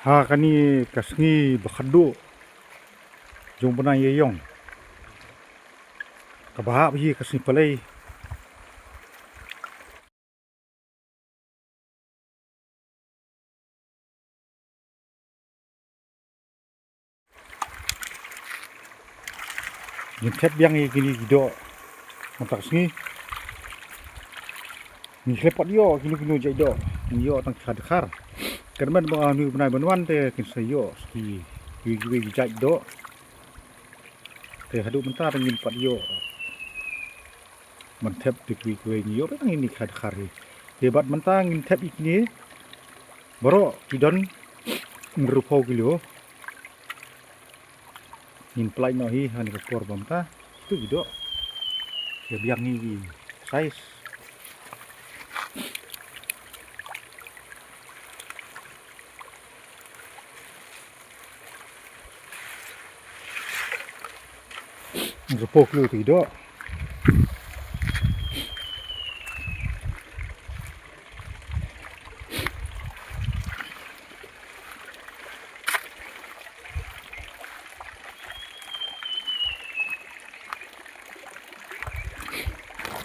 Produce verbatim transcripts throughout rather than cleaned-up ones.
Ha kane ka sngi ba khatduh jong u bnai Ïaïong, kaba hap hi ka sngi Palei. Ngin thep biang ïa kine ki doh mynta ka sngi. Ngi khlem pat ïoh kino kino jait doh, ngi ïoh tang ki kha dkhar. Kyrmen ba ha une u bnai ban wan te kin sa ïoh sa kiwei kiwei ki jait doh. Te haduh mynta te ngim pat ïoh ban thep te kiwei kiwei, ngi ïoh tang ine i kha dkhar hi. Te bad mynta ngin thep ïa kine baroh ki don hynriewphew kilo. Ngin pynlait noh hi ha kane ka por ba mynta. Kito ki doh, ïa biang hi ki size. Hynriewphew kilo kito ki doh.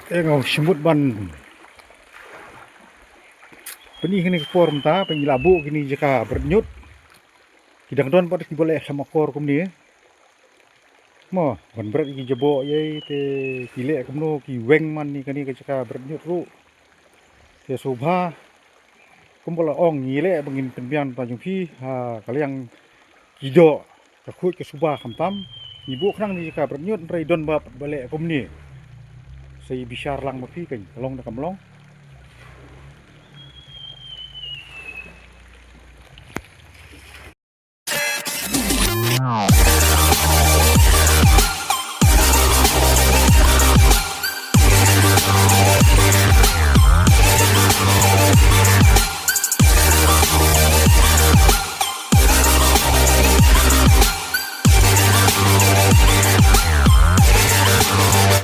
Te nga shu mut ban pyni ha kane ka por mynta ba ngi la buh kine ki jaka bret ñiut. Ki dang don pat kiba leh khlem akor kumne. Mo, ban bret ïa ki jaboh ïa te ki leh kumno, ki weng man ïa kane ka jaka bret ñiut ruh. Te sngewbha, kumba la ong, ngi leh ba ngin pynbiang na ka bynta jong phi ha ka liang ki doh, ka khuid ka suba khamtam. Ngi buh khnang ïa ki jaka bret ñiut, hynrei don ba, ba leh kumne. Sa ïa bishar lang ma phi, kan ka long ne kam long.